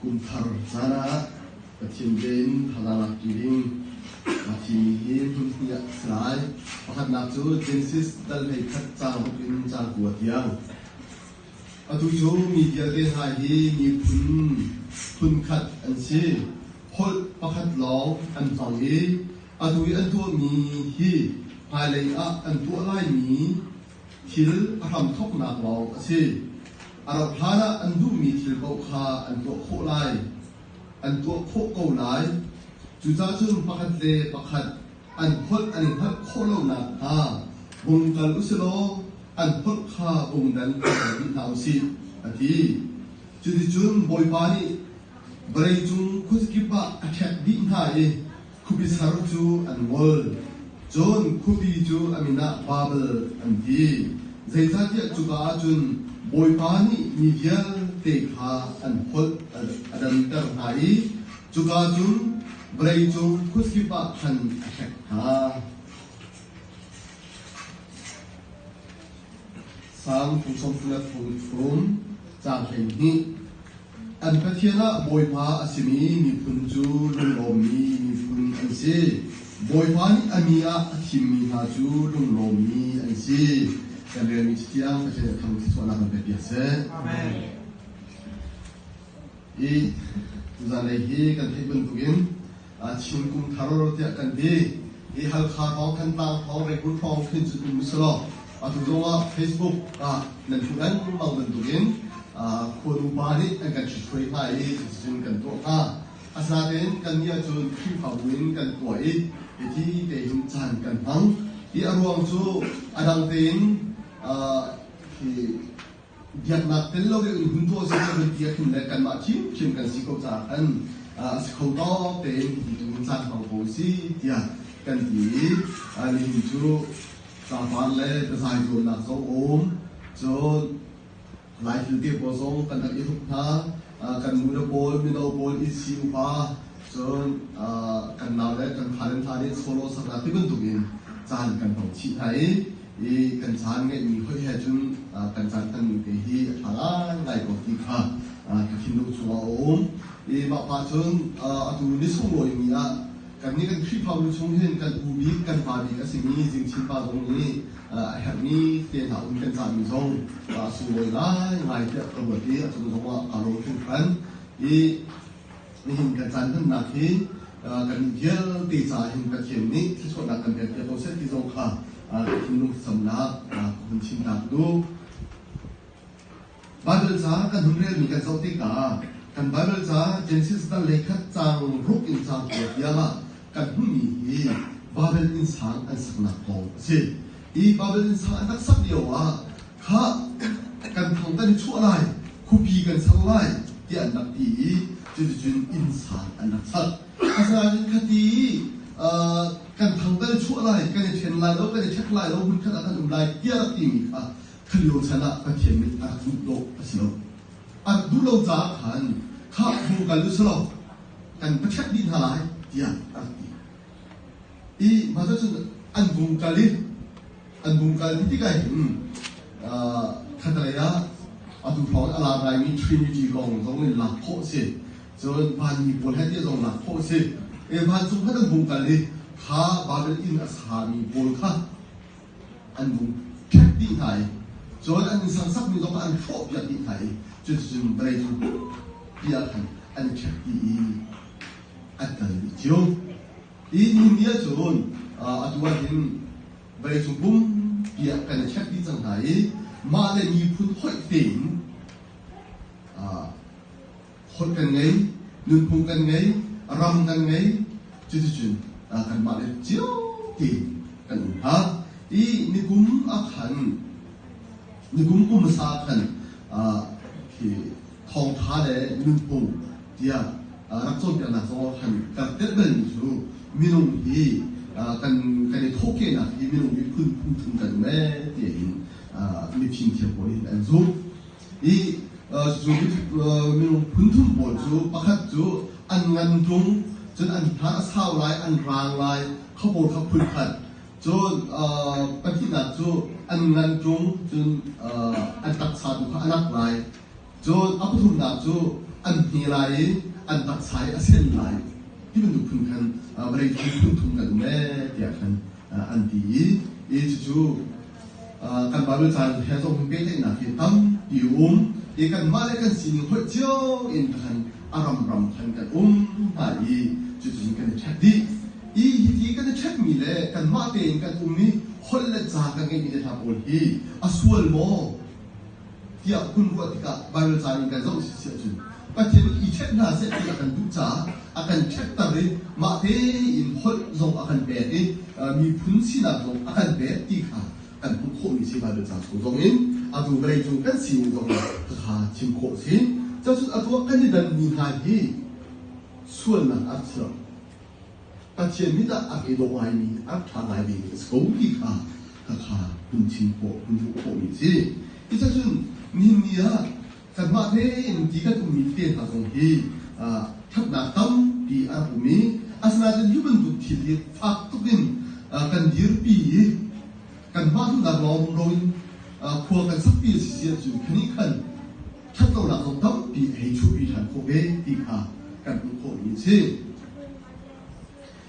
Kum thar caan ah Pathian bia in thazaang lakṭi ding aa thimmi hi hmunhnih ah a si lai. Pakhatnak cu Genesis dal 11 caang ruk in caang 9 tiang. Atu cu mi vialte hna hi miphun phunkhat an si. Holh pakhat lawng an hmang i atu i an tuahmi hi hmailei ah an tuah laimi thil a hramthawknak lawng a si. A rauhhlan ah an duhmi thil paoh kha an tuah khawh lai. An tuah khawh ko lai. Cucaah cun pakhat le pakhat an holh an i hngalh khawh lo nakhnga vung kal u si law an holh kha vung dan ter dih hna u sih, a ti. Cuticun Bawipa nih vawleicung khuazakip ah a ṭhek dih hna i Khuapi thar cu an ngol. Cun khuapi cu a min ah Babel an ti. Zeicahtiah cuka ah cun Bawipa nih mi vialte kha an holh a danter hna i cuka cun vawleicung khuazakip ah khan a hrek hna. Salm 33, caang 12. An Pathian ah Bawipa a simi miphun cu lunglawmmi miphun an si. Bawipa nih a mi ah a thimmi hna cu lunglawmmi an si. Kan relmi cathiang Pathian a thang thluachuahnak kan pek piak seh. Amen. I tuzanlei hi kan theih bantukin Chin kum thar tiah kan ti. Hi Halkha thawng, Thantlang thawng, Rangoon thawng khin cun um selaw atu zongah Facebook ah nan hmuh lengmang bantukin khuanu pa nih an kan ṭhithruai hna i cuticun kan tuah hna. Asinain kan nih ahcun Khrihfabu in kan tuah i hiti tein caan kan hmang. Hi a ruang cu a dang tein hi biaknak tel lo in hun tuah si kan ti ahhin le kanmah ṭhiamṭhiam kan si ko caah khan a si kho tawk tein hi tu caan hmang ko si tiah kan ti i nihin cu tlangpar le biazai zuamnak zong um cun Laithil te pawl zong kan rak i hruk hna kan nu le pawl mino pawl isi upa cun kan nau le kan fale hna nih solo saknak ti bantuk in caan kan hmang chih hna i i kan caan ngeihmi hoih he cun kan caan hmanning te hi a ṭha ngaingai ko ti kha ka thinlung chungah a um. I mah pa cun atu ni sunglawimi ah kannih kan Khrihfabu chung hin kan u bik kan pa bik a simi Zingchin pa zong nih a herhmi te hna um kan cahmi zong a sunglawi ngaingai tiah ka ruat i a cung zongah kaa lawm hringhran. I Nihin kan caan hmannak hi kan vialte caah hin Pathian nih thluachuahnak kan pek piak ko seh ti zong kha ka thinlung thlacamnak ka hun chimnak duh. Bible ca kan hun relmi kan zoh tikah kan Bible ca Genesis dal lei khat caang ruk in caang kua tiang ah kan hmuhmi hi Babel innsang an saknak kong a si. I Babel innsang an rak sak lio ah kha kan thang kan i chuah lai, khuapi kan ser lai tiah an rak ti i cuticun innsang an rak sak. Asinain khati kan thang kan i chuah lai, kan i ṭhen lai lo, kan i ṭhek lai lo, hmunkhat ah kan um lai tiah rak timi kha khalio chan ah Pathian nih a rak duh dawh a si lo. A rak duh lo caah khan khah hung kal u selaw kan va ṭhek dih hna lai tiah a rak ti. I mah cun an vung kal i an vung kal ti tikah hin khatlei ah atu hrawng a lar ngaimi Trinity kong zong in lak khawh a si. Cun vanmi pawl he tiah zong lak khawh a si. E vancung khan an vung kal i kha Babel inn a sami pawl kha an vung ṭhek dih hna i cun an inn sangsakmi zong kha an hrawhpiak dih hna i cuticun vawleicung pumpi ah khan an i ṭhek dih i an kal dih cio. Hi nihin ni ahcun atu ah hin vawleicung pumpi ah kan i ṭhek dih cang hna i mah le miphun hoih tein holh kan ngei, nunphung kan ngei, ram kan ngei, cuticun kanmah le cio tein kan um hna. I nikum ah khan nikum kum hmasa khan khi thawngṭha le nunphung tiah rak cawnpiaknak zong ah khan ka rak telh balmi cu minung hi kan kan i thawhkehnak hi minung hi phun phun thum kan um ee tiin mifim thiam pawl hin an zumh. I cu minung phun thum pawl cu pakhat cu an ngan tung cun an hna a sau lai an rang lai kha pawl kha phun khat cun pahnihnak cu an ngan tung cun an taksa tu kha a nak lai cun a pathumnak cu An hme lai i an taksa i a sen lai ti bantuk phun khan vawlei cung phun thum kan um ee tiah khan an ti i i cucu kan Bible caan he zong pehtlaihnak hi tampi a um i kanmah le kan sining hoih cio in khan a ramram khan kan um hna i cuticun kan i ṭhek dih. I hiti kan i ṭhekmi le kanmah tein kan um i holh le ca kan ngeihmi te hna pawl hi a sual maw tiah hun ruah tikah Baibal ca in kan zoh si ahcun Pathian nih i ṭhek hna seh ti a kan duh caah a kan ṭhekter i mah tein holh zong a kan pek i miphun sinak zong a kan pek ti kha kan hmuh khawhmi si Baibal ca chung zong in atu vawleicung kan sining zong in khakha chim khawh a si. Cun atu ah kan i danmi hna hi sualnak a rak si lo. Pathian mit ah a i dawh ngaimi, a ṭha ngaimi a si ko ti kha khakha hun chim khawh, hun hmuh khawhmi a si. Cucun nihin ni ah kanmah tein ti kan ummi tete hna zong hi ṭhatnak tampi a rak um i asinain hi bantuk thil hi fak tuk in kan dirpi i kanmah duhnak lawng loin khua kan sakpi a si si ahcun khanih khan ṭhatlonak zong tampi a hei chuahpi ṭhan khawh ve ti kha kan hmuh khawhmi a si.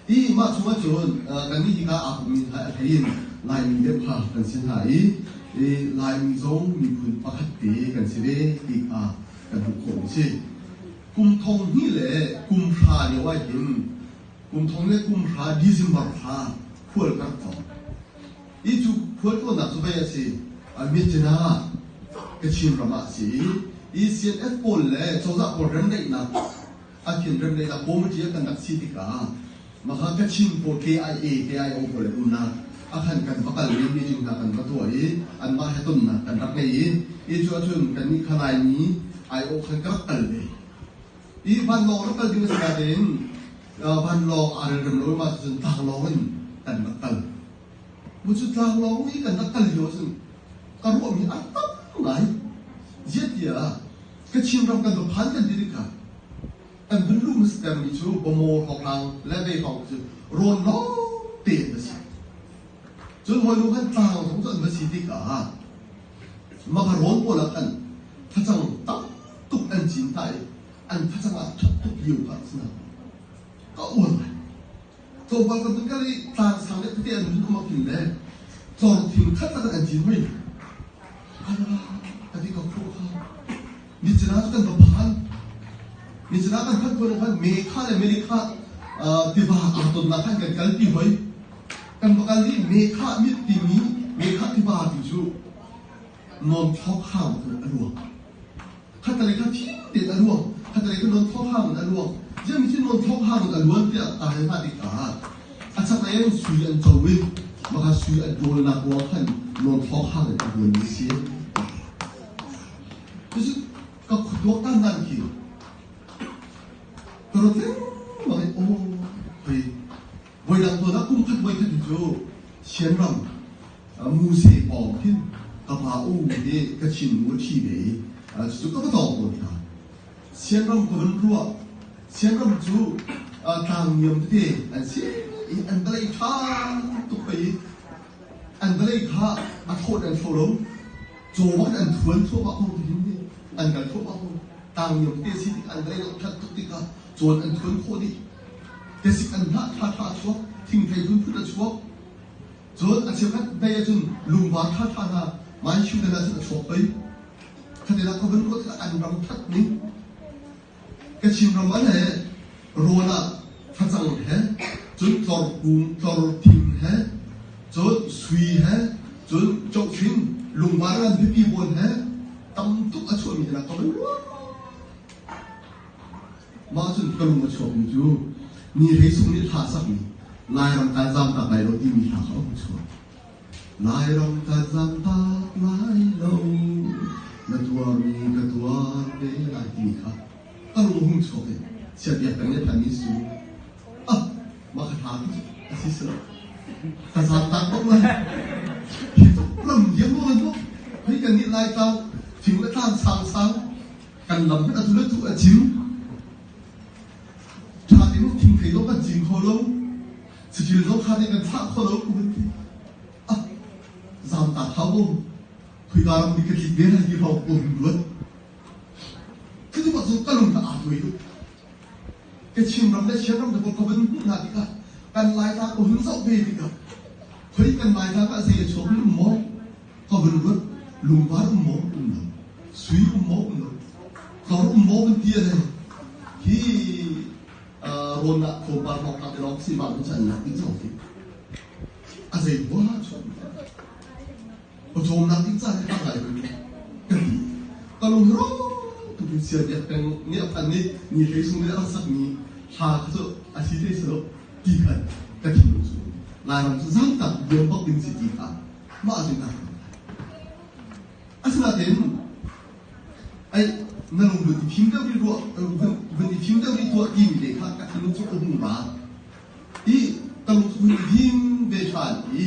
I mah chungah cun kannih hika aa pummi hna a hlei in Laimi deuh kha kan si hna i Laimi zong miphun pakhat te kan si ve ti kha kan hmuh khawhmi a si. Kum thong hnih le kum hra lio ah hin kum thong le kum hra December thla khual kan rak tlawng. Hi cu khualtlawnnak cu vei a si. Myitkyina Kachin ram ah a si i CNF pawl le cozah pawl remdaihnak a khin remdaihnak committee ah kan rak si tikah maka Kachin pawl KIA KIO pawl an umnak a khan kan va kal i meeting hna kan va tuah i anmah he tonnak kan rak ngei i i cu ahcun kannih kha Laimi aiawh khan ka rak kal ve. I vanlawng rak kal ding a si natein vanlawng aa relrem lo i mah cucun tlanglawng in kan rak kal. Cu tlanglawng i kan rak kal lio ahcun ka ruahmi a tam ngai. Ziahtiah Kachin ram kan va phan kan ti tikah kan vun luh hmasattermi cu Bamaw hrawnghrang le vei hrawng cu rawn lawng te an va si. Cun hawinu khan tlang zong cu an va si tikah maka rawn pawl ah khan facang tam tuk an cin hna i an facang ah ṭhat tuk lio kha a si na. Ka uar ngai. Tlawmpal kan vun kal i tlang sang deuh tete an vun um ahkhin le tlawr thing khat tak an cin hoi. Ala ka ti ka khuh kha. Nicina cu kan va phan. Nicina kan phanh tuan khan me kha le meli kha tiva aa tonnak khan kan kalpi hoi. Kan va kal i me kha mit timi me kha tiva ti cu non thlok hang a luang. Khatalei kha fim tein a luang. Khatalei kha non thawk hang in a luang. Ziah mi non thawk hang in a luan tiah ta hal hna tikah a chaklei in sui an co i maka sui an ṭawlnak ruang khan non thawk hang in a luan mi si. Cucu ka khuatuak tan dan khi ka ruat lengmang i aw hei voidang tuan ah kum khat voi khat cu Sianram Muse pawng khin ka pa u hi ka chin mu a ṭhi ve i cucu ka va tawng tawn hna. Sianram ka van ruah. Sianram cu tlang niam tete an si i an vawlei ṭha tuk hoi i an vawlei kha a thawt an thlo lo. Caw bak in an thuan thluahmah ko tihin hi an kal thluahmah ko. Tlang niam tete si tik an vawlei dawh ṭhat tuk tikah cawn an thuan khawh dih. Tesik an hnah ṭhaṭha a chuak, thingthei phunphun a chuak. Cun a cheukhat bei ahcun lungvar ṭhaṭha hna Manshu te hna cun a chuak hoi. Khatin ah ka vun ruah tikah an ram ṭhat ning Kachin ram an he rawn ah facang he cun tlor kung tlor thing he cun sui he cun cohthing lungvar ngan pipi pawl he tam tuk a chuahmi hna ka vun ruah. Mah cun ka lung a chuakmi cu ni hlei sung nih hla sakmi Lairam kan zamtak lai lo timi hla kha a hung chuak. Lairam kan zamtak lai lo, na tuarmi ka tuar ve lai timi kha ka lung a hung chuak i chiatbiak peng le phanmi su ah mah ka hla cu a si si lo. Ka zamtak bak lai. Hi tluk ram diam lo kan tuah. Hei kan nih Laitlang thing le tlang sang sang kan lam hmanh atu le tu a cim ṭha tein thingthei zong kan cing kho lo saṭil zong ṭha tein kan thlah kho lo ku ti ah zaamtak hau ko khuika ram nih ka tlik ve lai ti hrawng ko hun ruat cuti bak. cun ka lung kha aa tuai tuk. Ka Chinram le Chinram te pawl ka vun hmuh hna tikah kan Laitlang ka hun zoh ve tikah khoi kan Laitlang ah zei a chuak um maw? Ka vun ruat lungvar um maw? Um lo. Sui um maw? Um lo. Tlor um maw? Vun ti le hi rawn ah tlawmpal hrawng hna te lawng si mah cun an lak ding cang ti. A zei hua chuak Pawcawmnak ding ca hi hmang lai kan ka ti. Ka lung hi ro tuk in sia biak peng nih a phan nih ni hlei sung nih a rak sakmi hla kha cu a si te si lo ti khan ka thinlung cu Lairam cu zangtak liam bak ding si ti kha mah cun ka rak Asinain ai na lung vun i thim deuh rih ruah vun i thim deuh rih tuah timi te kha ka thinlung cu a hung ra. I ka lung cu vun i thim ve ṭhan i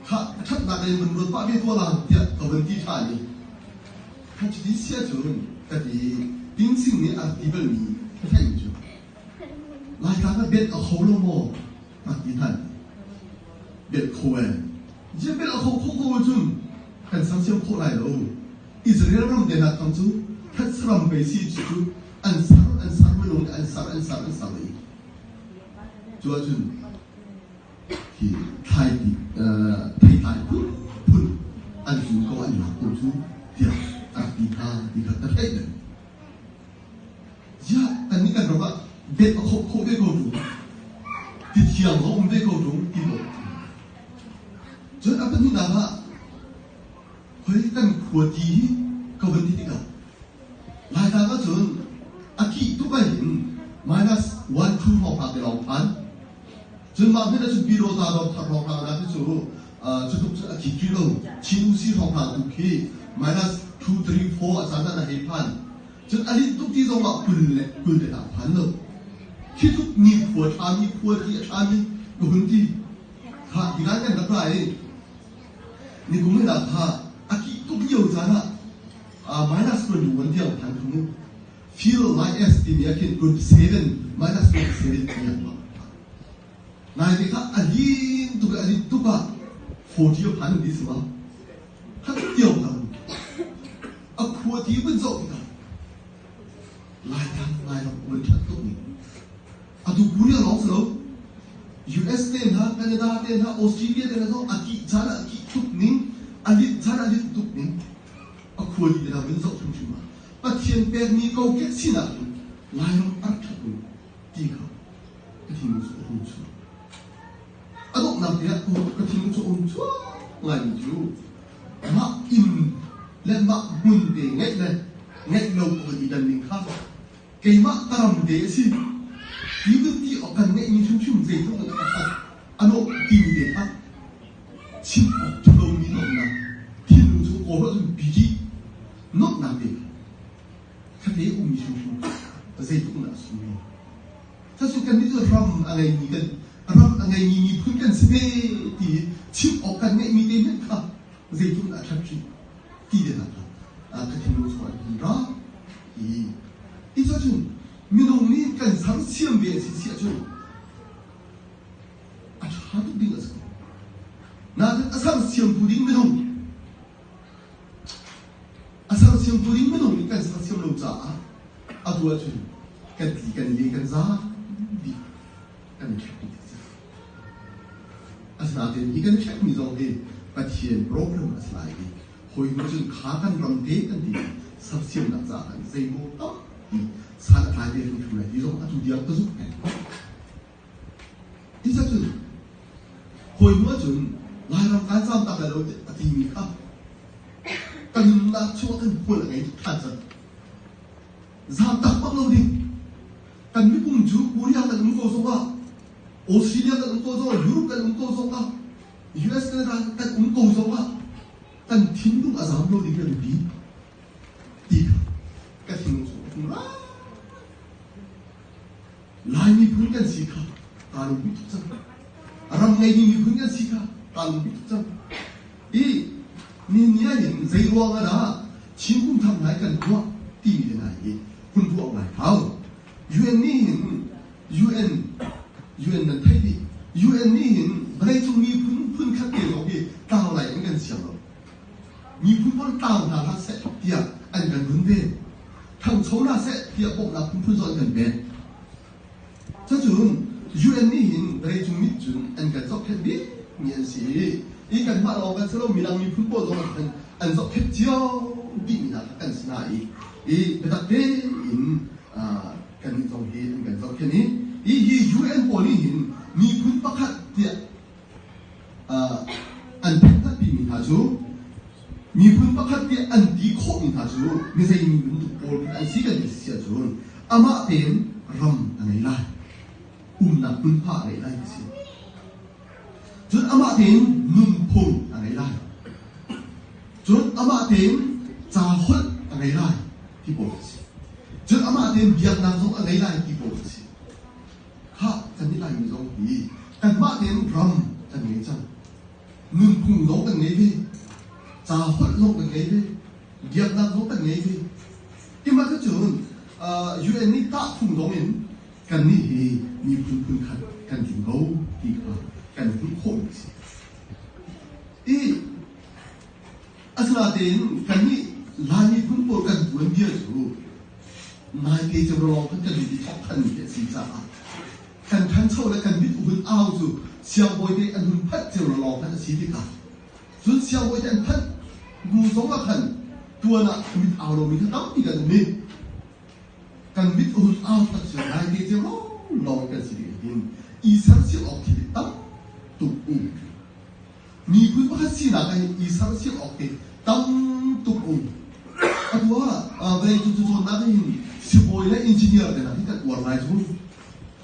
kha ṭhatnak in vun ruat pah ve tuah lang tiah ka vun ti ṭhan i kha cuti si ahcun ka ti Tingsing nih a rak ti balmi ka theihmi cu Laitlang ah bet a kho lo maw rak ti hlan bet kho ee ziah bet a kho kho ko ahcun kan sersiam khawh lai lo Israel ram te hna thang cu thatsaram pei si cu an ser an ser minung nih an ser an ser an ser i cu ahcun hi thlaipi theitlai phunphun an zun ko an lak ko cu tiah a rak ti hna ti kha ka theih bal. Ziah kannih kan ram ah bet a khawh khawh ve ko ṭung ti thiang a um ve ko ṭung ti lo. Cun a pahnihnak ah hoi kan khua ti hi ka vun ti tikah Laitlang ahcun a kih tuk ahhin minus 1 2 hrawng hna te lawng phan. Cun mah hmun ahcun Pyidawta dawr thar hrawnghrang hna khi cu cu tluk cun a khit rih lo. Chin Usi hrawnghrang tu khi minus 2, 3, 4 a caan ah na hei phan. Cun a linh tuk ti zong ah 20 le 20 te hna a phan lo. Khi tluk nikhua ṭhami khua ti a ṭhami ka hun ti. Kha tikan kan rak ra i nikum in ah kha a kih tuk lio caan ah minus 21 tiang phan thung. Feel like S timi ah khin 27 minus 27 tiang bak. Naite kha a lin tuk a lin tuk ah 40 a phan ti si ma. Kha tiang ka a khua ti vun zoh tikah Laitlang Lairam vun ṭhat tuk ni. Atu Korea lawng si lo. US te hna, Canada te hna, Australia te hna zong a kih caan ah a kih tuk ning, a linh caan ah a linh tuk ning. A khua ti te hna vun zoh hrimhrim ah Pathian pekmi kokek sinak in Lairam a rak ṭhat ning ti kha ka thinlung cu a hung chuak. A donghnak te ah ka thinlung cu a hung chuak ngaimi cu mah inn le mah hmun te ngeih le ngeih lo ka van i dan ning kha keimah ka ram te a si. Hi vun ti awk kan ngeihmi hrimhrim zeitluk in a ṭhat a nawh timi te kha chim awk ṭhalomi nuamhnak thinlung cu kawl ahcun biji nuamhnak te kha khatte ummi hrimhrim kha zeitluk in dah a sunglawi. Cucu kannih cu ram a ngeimi kan ram a ngeimi miphun kan si ve ti chim awk kan ngeihmi te hmanh kha zeitluk in dah a ṭhat rih ti te hna kha ka thinlung chungah hin ra i ti cun minung nih kan sersiam ve a si si ahcun a ṭha tuk ding a si ko. Nain a sersiamtu ding minung a sersiamtu ding minung nih kan sersiam lo caah atu ahcun kan tli kan le kan zaam dih kan i ṭhek dih a si. Asinain hi kan i ṭhekmi zong hi Pathian program a si lai i hawi hnu cun kha kan ram te kan ti sersiamnak caah khan zeimaw tampi san a tlai ve hrimhrim lai ti zong atu tiang ka zumh peng. Hi cun hawi hnu ahcun Lairam kaan caam tak lai lo a timi kha ka nunnak chungah kan hmual a ngei tuk ṭhan cang. Zaam tak bak lo ding. Kan mipum cu Korea kan um ko zongah, Australia kan um ko zongah, Europe kan um ko zongah, US Canada kan um ko zongah kan thinlung a zaam lo ding kan biapi ti kha ka thinlung chung a tlung lai. Lai miphun kan si kha kaa lungpi tuk cang. Ram ngeimi miphun kan si kha kaa lungpi tuk cang. I ni ni ah hin zei ruang ah dah Chin kum thar nai kan tuah timi te nai hi hun ruah ngai hau. UN nih hin UN UN nan theih dih. UN nih hin vawleicung miphun phun khat te zong hi tlau lai in kan siang lo. Miphun pawl tlau hna hlah seh tiah an kan runven. Thangcho hna seh tiah bawmhnak phunphun zong an kan pek. Cucun UN nih hin vawleicung mit cun an kan zohkhenh bikmi an si i i kanmah lawng kan si lo midang miphun pawl zong an an zohkhenh cio dihmi hna kha kan si hna i i biatak tein kannih zong hi an kan zohkhenh i hi hi UN pawl nih hin miphun pakhat tiah an phenhpimi hna cu miphun pakhat tiah an ti khawhmi hna cu mizei mi bantuk pawl kha an si kan ti si ahcun amah tein ram a ngei lai, umnak hmunhma a ngei lai ti si. Cun amah tein nunphung a ngei lai, cun amah tein ca holh a ngei lai ti pawl a si. Cun amah tein biaknak zong a ngei lai ti pawl a si. Khah, kan i Laimi zong hi kanmah tein ram kan ngei cang. Nunphung zong kan ngei ve. Ca holh zong kan ngei ve. Biaknak zong kan ngei ve. Timah cun UN nih tahphung zong in kannih hi miphun phunkhat kan tling ko ti kha kan hmuh khawhmi a si. I asinain kannih Lai miphun pawl kan tuanbia cu naite cu lawng khan kan mit i thawk than mi a si caah kan ṭhancho le kan mit hun au cu siangbawi te an hun phanh cio lawng khan a si tikah, cun siangbawi te an phanh hnu zong ah khan tuan ah mit au lomi kha tampi kan um i kan mit hun au tak cu naite cio lawng kan si ding hin i sersiam awk thil tam tuk um. Miphun pakhat sinak ah i sersiam awk hi tam tuk um. Atu ah vawleicung cu cawnnak hin sibawi le engineer te hna hi kan uar ngai cu.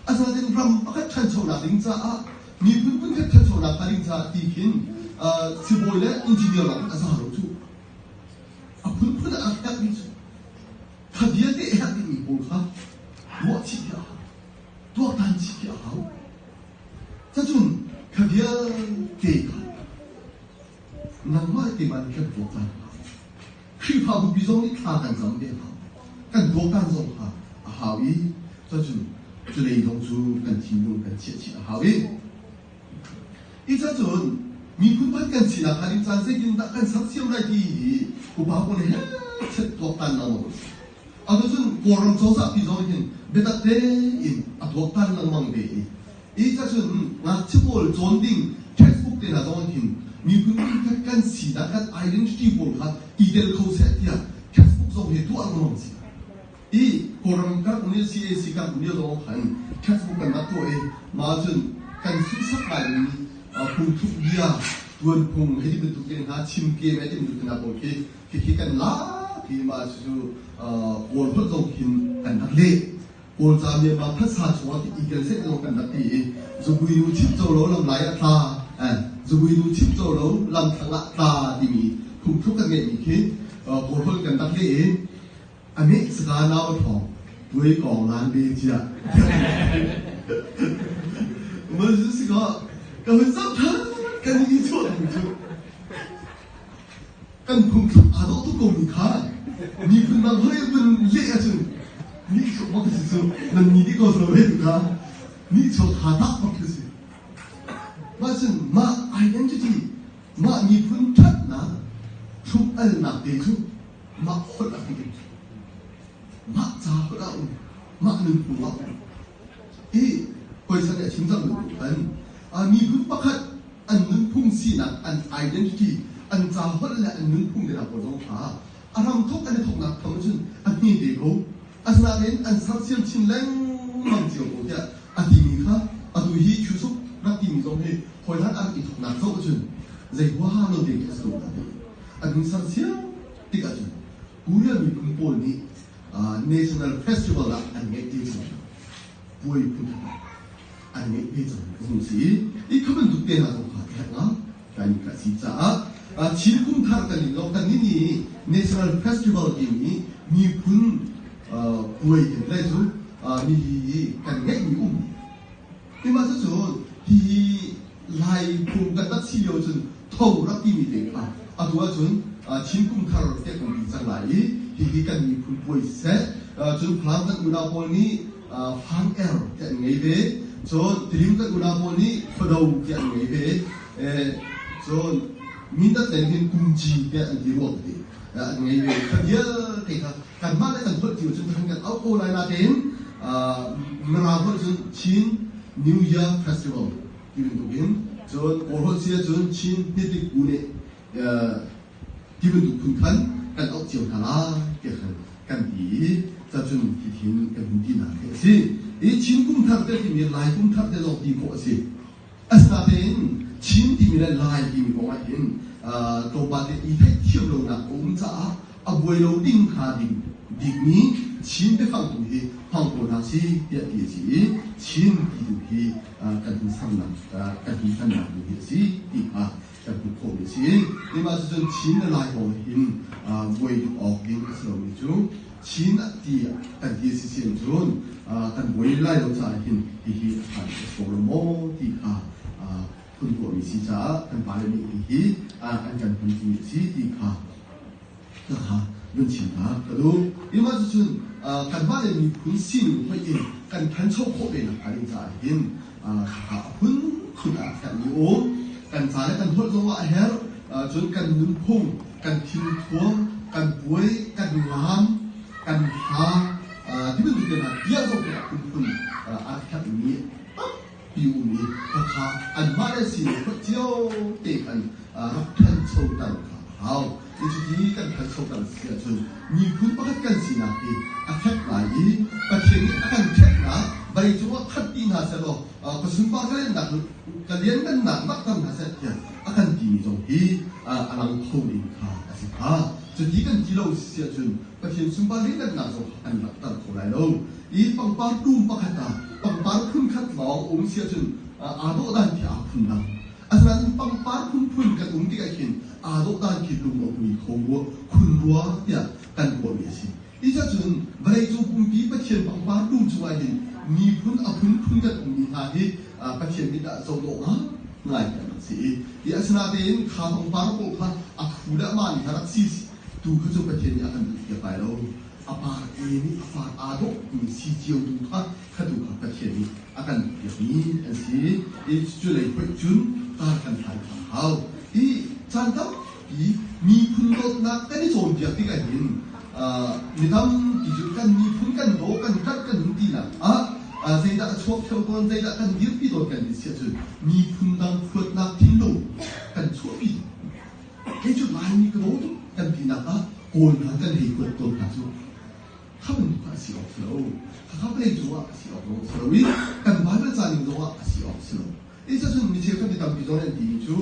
Asinain ram pakhat ṭhanchonak ding caah, miphun phunkhat ṭhanchonak hnga ding caah ti khin sibawi le engineer lawng a za lo cu. A phunphun ah a herh mi cu kha vialte a herh dihmi pawl kha ruah chih khi a hau. Tuaktan chih khi a hau. Cacun kha vialte kha nangmah le keimah nih kan tuaktan a hau. Khrihfabu pi zong nih thla kan cam ve a hau. Kan tuaktan zong kha a hau i cacun culei zong cu kan thinlung kan chiah chih a hau i i cacun miphun pakhat kan sinak hnga ding caan zeitindah kan sersiam lai ti hi upa pawl he chet tuaktan lengmang a si. Atu cun Kawlram cozah pi zong hin biatak tein a tuaktan lengmang ve i i cacun ngakchia pawl cawn ding textbook te hna zong hin miphun khat kan sinak, kan identity pawl kha i tel kho seh tiah textbook zong hi tuah lengmang si. I Kawlram kan um CAC kan um lio zong khan textbook kan rak tuah i mah cun kan sunsak ngaimi phungthluk bia, tuanphung hei ti bantuk te hna, chimkem hei ti bantuk te hna pawl khi Khikhi kan lak i mah cucu Kawl holh zong khin kan rak leh. Kawlca Myanmar phasa chungah i tel seh zong kan rak ti i zubui nu chim co lo lam lai ah tla, zubui nu chim co lo lam thlang ah tla timi phungthluk kan ngeihmi khi Kawl holh kan rak leh i a meh saka nau a thawng tuai kawng lan be cia. Mah si ka ka hun zoh than kan i chuah cu. Kan phungthluk aa dawh tuk komi kha miphun dang hoi vun leh ahcun nihsawh bak si cu. Nan ni dih ko lo hei tu kha nihchuak ha tak bak khi si. Mah cun mah identity, mah miphun ṭhatnak hrum-alnak te cu mah holh ah kan um, mah ca holh ah um, mah nunphung ah um. I hawi nih a chim cang bantuk khan miphun pakhat an nunphung sinak, an identity, an ca holh le an nunphung te hna pawl zong kha a hramthawk an i thawknak tham ahcun a hme te ko. Asinain an sersiam chin lengmang cio ko tiah a timi kha atu hi Kyusuk rak timi zong hi hawi hlan a rak i thawknak zoh ahcun zei huaha lo te khi a si ko na. An hun sersiam tik ahcun Korea miphun pawl nih National Festival ah an ngeih te cang, puai phun khat ah an ngeih ve cang a hung si. I kha bantuk te hna zong kha herh nga kan ka si caah Chin kum thar kan in lo kan ni National Festival timi miphun puai kan lai cu mi hi kan ngeih mi um ima cu hi Lai phung kan rak si lio cun tho rak timi te kha atu ahcun Chin kum thar tiah kan ti cang lai i hihi kan miphun puai siseh, cun Falam kan unau pawl nih Fang Er tiah an ngei ve, cun Tilim kan unau pawl nih Khuado tiah an ngei ve, cun Mindat lei hin Kumci tiah an ti rua ka ti, an ngei ve. Kha vialte kha. Kanmah le kan holh cio cun kan kan auh ko lai natein Mirang holh cun Chin New Year Festival ti bantukin cun Kawl holh si ahcun Chin Hnitik U nih ti bantuk phun khan kan auh cio hna lai tiah khan kan ti i cacun hithin kan hun tinak hi a si. I Chin kum thar te timi Lai kum thar te zong ti khawh a si. Asinain Chin timi le Lai timi kong ah hin tlawmpal te i theihthiam lonak a um caah a buai lo ding hnga ding bikmi Chin biafang tu hi hmang ko hna si tiah ti a si i Chin ti tu hi kan hun sernak kan hun hmannak tu hi a si ti kha kan hmuh khawhmi a si. Mah cucun Chin le Lai kong hin buai tuk awk ding a si lomi cu Chin ti kan ti a si si cun kan buai lai lo caah hin hihi a ṭha bik a si ko lo maw ti kha phun tuahmi si caah kan pale nih hihi an kan hman timi a si ti kha kha vun chim hna ka duh. Mah cucun kanmah le miphun sining hoih in kan ṭhancho khawh ve nakhnga ding caah hin a phunphun ah herhmi a um. Kan ca le kan holh zongah a herh. Cun kan nunphung, kan thilthuam, kan puai, kan laam, kan hla ti bantuk te hna tiah zong a phunphun a herhmi tampi um i khakha anmah le sining holh cio te khan rak ṭhanchoter kha a hau. Cuti kan ṭhanchoter si ahcun miphun pakhat kan sinak hi a fek lai i Pathian nih a kan ṭhennak vawleicung ah khat ti hna sehlaw ka sunpar ka liannak ka lianngannak langhter hna seh tiah a kan timi zong hi a lang kho ding kha a si hnga. Cuti kan ti lo si ahcun Pathian sunpar lianngannak zong kha kan langhter kho lai lo. I pangpar dum pakhat ah pangpar phunkhat lawng um si ahcun aa dawh dan khi aa phundang. Asinain pangpar phunphun kan um tikah hin aa dawh dan khi lung a hmui kho rua, khun rua tiah kan ruahmi a si. Hi cun vawleicung pumpi Pathian pangpar dum chungah hin miphun a phunphun kan ummi hna hi Pathian mit ah zohdawh ngai kan rak si i hi asinatein kha pangpar pawl kha a thu le a maan kha rak si tu kha cu Pathian nih a kan duh piak lai lo. A par e nih a par aa dawhmi si cio tu kha kha tu kha Pathian nih a kan piakmi an si i cu lei hoih cun kar kan hlan kha a hau. Hi caan tampi miphun dawtnak kan i cawnpiak tikah hin mi tampi cu kan miphun kan daw kan ṭanh kan hun tinak ah zeidah a chuak theo tawn zeidah kan dirpi tawn kan ti si ahcun miphun dang huatnak thinlung kan chuahpi. Kei cu Laimi ka daw tuk kan tinak ah Kawl hna kan hei huat tawn hna cu kha bantuk kha a si awk si lo. Khakha vawlei cungah a si awk zong a si lo i kan Baibal ca ning zongah a si awk a si lo. Hi cun mi cheukhat mi tampi zong nih an timi cu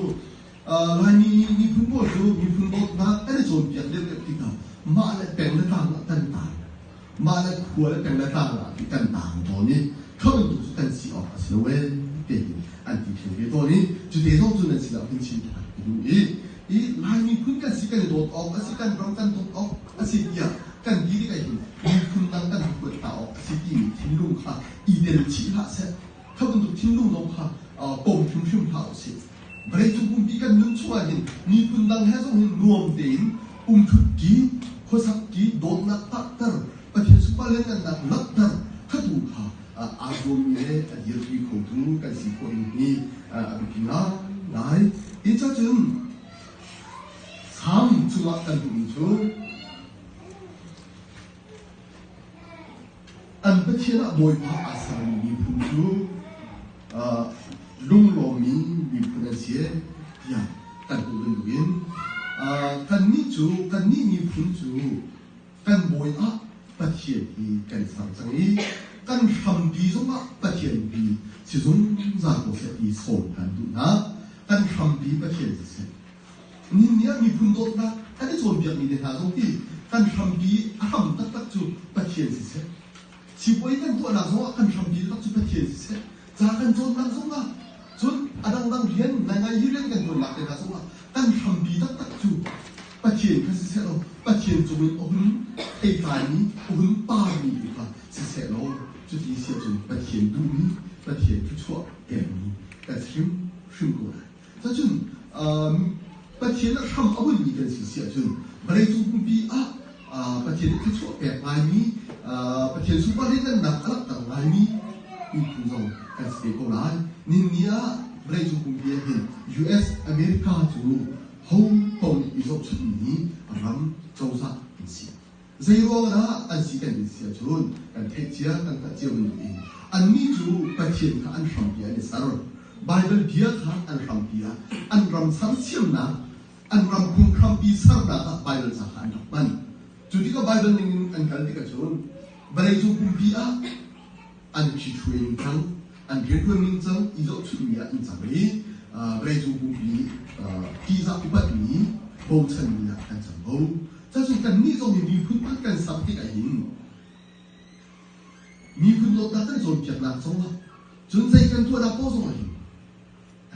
Laimi miphun pawl cu miphun dawtnak kan i cawnpiak deuhdeuh tikah mah le peng le tlang ah kan tang. Mah le khua le peng le tlang ah kan tang tawn i kha bantuk cu kan si awk a si lo ee tiin an ti theng ve tawn i cu te zong cu nan sinah hun chim ṭhan ka duh i i Lai miphun kan si kan i dawt awk a si kan ram kan dawt awk a si tiah kan ti tikah hin miphun dang kan huat hna awk a si timi thinlung kha i tel chih hlah seh kha bantuk thinlung zong kha pom hrimhrim hlah usih vawleicung pumpi kan nun chungah hin miphun dang he zong hin nuam tein umthut ṭi khuasak ṭi dawtnak tahter Pathian sunpar lianngannak langhter kha tu kha aa zuammi le a dirpi khotu kan si khawh ding hi a biapi ngaingai. Hi cun Salm chungah kan hmuhmi cu an Pathian ah Bawipa aa sermi miphun cu lunglawmmi miphun an si tiah kan hmuh bantukin kannih cu kannih miphun cu kan bawi ah Pathian hi kan ser cang i kan hrampi zongah Pathian hi si zungzal ko seh ti sawm kan duh hna. Kan hrampi Pathian siseh. Nihin ni ah miphun dawtnak kan i cawnpiakmi te hna zong hi kan hrampi a hram taktak cu Pathian siseh. Sipuai kan tuahnak zongah kan hrampi taktak cu Pathian siseh. Ca kan cawnnak zongah cun a dangdang rian ngaingai hi rian kan tuannak te hna zongah kan hrampi taktak cu Pathian kha siseh law Pathian cungin a hun theitlaimi a hun parmi tu kha siseh law cuti si ahcun Pathian duhmi Pathian thluachuah pekmi kan si hrimhrim ko lai. Cun Pathian a hram a bunhmi kan si si ahcun vawleicung pumpi ah Pathian nih thluachuah pek ngaimi Pathian sunpar lianngannak a langhter ngaimi miphun zong kan si te ko lai. Ninni ah vawleicung pumpi ah hin US America cu ho paoh nih i zohchunhmi ram cozah an si. Zei ruang dah an si kan in si ahcun kan theih cia kan hngalh cio bantukin annih cu Pathian kha an hrampi an i ser. Baibal bia kha an hrampi ah an ram sersiamnak, an ram phunghrampi sernak ah Baibal ca kha an rak hman. Cu tikah Baibal ningin an kal tikah cun vawleicung pumpi ah an ṭhithruai ning cang, an rianṭuan ning cang i zohchunhmi ah an cang i vawleicung pumpi nih ṭihzah upatmi, bochanmi ah an cang ko. Cucu kannih zong hi miphun pakhat kan ser tikah hin miphun dawtnak kan cawnpiaknak zongah cun zei kan tuahnak paoh zongah hin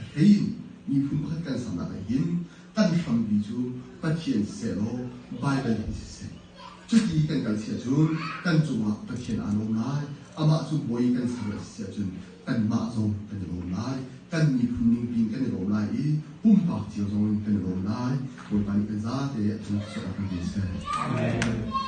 a hlei in miphun pakhat kan sernak ah hin kan hrampi cu Pathian siseh law Baibal hi siseh cuti kan kal si ahcun kan cungah Pathian aa lawm lai. Amah cu bawi kan ser a si ahcun kanmah zong kan i lawm lai. Kan miphun ningpi in kan i lawm lai i pumpak cio zong in kan i lawm lai. Bawipa nih kan zate a cung sawh kan pe seh. Amen.